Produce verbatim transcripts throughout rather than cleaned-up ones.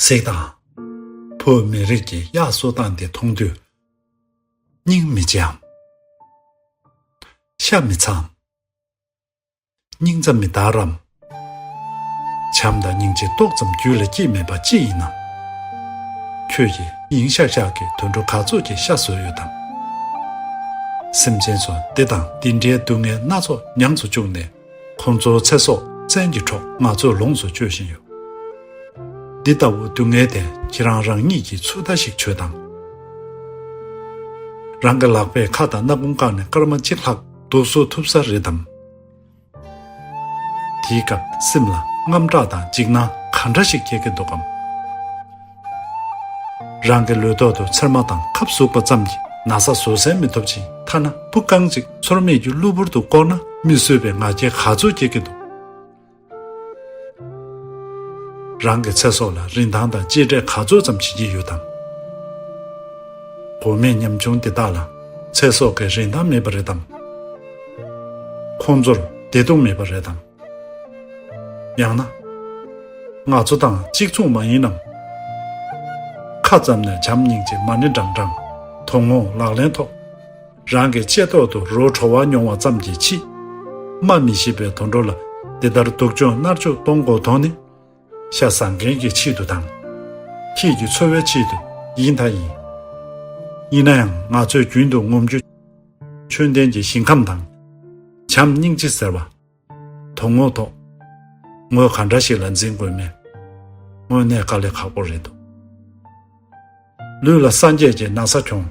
གཟིགས་དང་། བོད་མི་རིགས་ཀྱི་གཡག་གསོ་སྟངས་འདི་མཐོང་དུས། སྙིང་མི་རྗེའམ། ཤ་མི་ཚའམ། སྙིང་རྩ་མི་འདར་རམ། བྱམས་དང་སྙིང་རྗེ་ཏོག་ཙམ་རྒྱུད་ལ་སྐྱེས་མེད་པ་ཅི་ཡིན་ནམ། ཁྱོད་ཀྱིས་ཡིན་ཤག་ཤག་གི་དུད་འགྲོ་ག་ཚོད་ཀྱི་ཤ་ཟོས་ཡོད་དམ། སེམས་ཅན་ཚོ་འདི་དང་འདི་འདྲའི་སྡུག་བསྔལ་སྣ་ཚོགས་མྱངས་སུ་བཅུག་ནས། ཁོང་ཚོའི་ཚེ་སྲོག་བཙན་གྱིས་འཕྲོག་ང་ཚོས་ལོངས་སུ་སྤྱོད་བཞིན་ཡོད། འདི་ལྟ་བུ་སྡུག་བསྔལ་དེ་ཁྱེད་རང་རང་ཉིད་ཀྱིས་ཚོད་ལྟ་ཞིག་བྱོས་དང་། རང་གི་ལག་པས་ཁ་དང་སྣ་ཁུང་བཀག་ནས་སྐར་མ་གཅིག་ལྷག་སྡུག་གསོ་ཐུབ་ས་རེད་དམ། དེའི་སྐབས་སེམས་ལ་དངངས་སྐྲག་དང་འཇིགས་སྣང་ག་འདྲ་ཞིག་སྐྱེ་གི་འདུག་གམ། རང་གི་ལུས་ཐོག་ཏུ་ཚེར་མ་དང་ཁབ་ཟུག་པ་ཙམ་གྱིས་ན་ཚ་བཟོད་བསྲན་མི་ཐུབ་ཅིང་། ཐ་ན་བུ་རྐང་གཅིག་ཚོར་མེད་ཀྱི་གློ་བུར་དུ་བཀོག་ན་མི་བཟོད་པའི་ང་རྒྱལ་ག་ཚོད་སྐྱེ་གི་འདུག། རང་གི་ཚེ་སྲོག་ལ་རིན་ཐང་དང་གཅེས་སྤྲས་ག་ཚོད་ཙམ་བྱེད་ཀྱི་ཡོད་དམ། འགོག་མེད་ཉམ་ཆུང་འདི་དག་ལ་ཚེ་སྲོག་གི་རིན་ཐང་མེད་པ་རེད་དམ། ཁོང་ཚོར་བདེ་སྡུག་མེད་པ་རེད་དམ། ཡང་ན། ང་ཚོ་དང་གཅིག་མཚུངས་མ་ཡིན་ནམ། ཁ་ཙམ་ནས་བྱམས་སྙིང་རྗེ་མ་ཎི་བགྲང་བགྲང་། དོན་ངོ་ལག་ལེན་ཐོག། རང་གི་ལྕེ་ཐོག་ཏུ་རོ་བྲོ་བ་མྱོང་བ་ཙམ་གྱིས་ཕྱིས། སྨྲ་མི་ཤེས་པའི་དུད་འགྲོ་ལ་འདི་ལྟར་སྡུག་སྦྱོང་མནར་གཅོད་གཏོང་དགོས་དོན་ནི། ཤ་ཟ་མཁན་གྱི་ཆེད་དུ་དང་། ཁྱེད་ཀྱི་འཚོ་བའི་ཆེད་དུ་ཡིན་ད་ཡིན། ཡིན་ན་ཡང་ང་ཚོས་རྒྱུན་དུ་ངོམ་རྒྱུ། ཆོས་ལྡན་གྱི་ཞིང་ཁམས་དང་། བྱམས་སྙིང་རྗེ་ཟེར་བ། དོན་ངོ་ཐོག། ངོས་ག་འདྲ་ཞིག་ལ་འཛིན་དགོས་མིན། དངོས་གནས་དཀའ་ལས་ཁག་པོ་རེད་འདུག། ལུས་ལ་སངས་རྒྱས་ཀྱི་ན་ཚ་གྱོང་།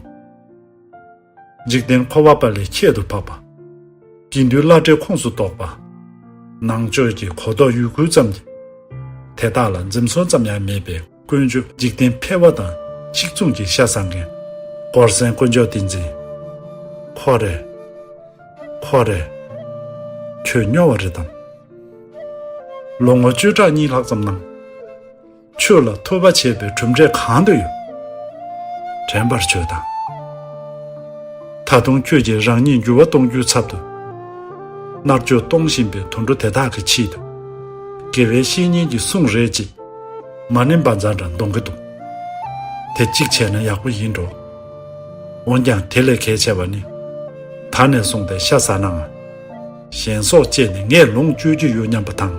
འཇིག་རྟེན་འཁོར་བ་པ་ལས་ཁྱད་དུ་འཕགས་པ། དགེ་འདུན་བླ་བྲེ་ཁོངས་སུ་གཏོགས་པ། ནང་ཆོས་ཀྱི་གོ་རྟོགས་ཡོད་ཁུལ་ཙམ་གྱིས། དེ་དག་ལ་འཛེམ་ཟོན་ཙམ་ཡང་མེད་པའི་དཀོན་མཆོག་འཇིག་རྟེན་ཕལ་བ་དང་གཅིག་མཚུངས་ཀྱི་ཤ་ཟ་མཁན། སྐོར་གསན་དཀོན་མཆོག་བསྟན་འཛིན། ཁོ་རེ། ཁོ་རེ། ཁྱོད་སྨྱོ་བ་རེད་དམ། ལོ་ངོ་བཅུ་ཕྲག་གཉིས་ལྷག་ཙམ་ནང་། ཆོས་ལ་ཐོས་པ་བྱས་པའི་གྲུབ་འབྲས་གང་དུ་ཡོད། དྲན་པར་བྱོས་དང་། ད་དུང་ཁྱོད་ཀྱིས་རང་ཉིད་འགྱུར་བ་གཏོང་རྒྱུའི་ཚབ་ཏུ། མནར་གཅོད་གཏོང་བཞིན་པའི་དུད་འགྲོ་དེ་དག་གི་ཆེད་དུ། དགེ་བའི་བཤེས་གཉེན་གྱིས་གསུངས་རེད་ཅེས། མ་ཎི་བཛྲ་འདྲ་གཏོང་གི་འདུག། དེ་གཅིག་བྱས་ན་ཡག་པོ་ཡིན་འགྲོ། འོན་ཀྱང་དེ་ལས་གལ་ཆེ་བ་ནི། ད་ནས་བཟུང་སྟེ་ཤ་ཟ་ནའང་། གཞན་སྲོག་བཅད་ནས་ངས་ལོངས་སྤྱོད་ཀྱི་ཡོད་སྙམ་པ་དང་།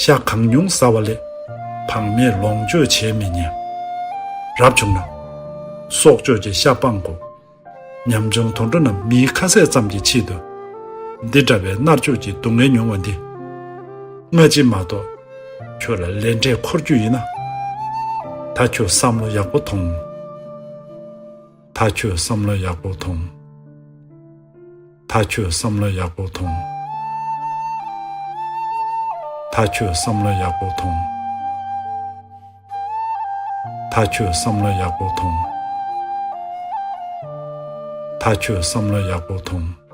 ཤ་གང་ཉུང་ཟ་བ་ལས་བག་མེད་ལོངས་སྤྱོད་བྱེད་མི་ཉན། རབ་བྱུང་ན། སྲོག་གཅོད་ཀྱི་ཤ་སྤང་དགོས། ཉམ་ཆུང་དུད་འགྲོ་རྣམས་མིའི་ཁ་ཟས་ཙམ་གྱི་ཆེད་དུ། འདི་འདྲ་བའི་མནར་གཅོད་ཀྱི་སྡུག་བསྔལ་མྱོང་བ་འདི། སྔ་ཕྱི་མ་གཏོགས། ཁྱོད་ལ་ལས་འབྲས་འཁོར་རྒྱུ་ཡིན་ན། ད་ཁྱོད་བསམ་བློ་ཡག་པོ་ཐོངས། ད་ཁྱོད་བསམ་བློ་ཡག་པོ་ཐོངས། ད་ཁྱོད་བསམ་བློ་ཡག་པོ་ཐོངས། ད་ཁྱོད་བསམ་བློ་ཡག་པོ་ཐོངས། ད་ཁྱོད་བསམ་བློ་ཡག་པོ་ཐོངས། ད་ཁྱོད་བསམ་བློ་ཡག་པོ་ཐོངས།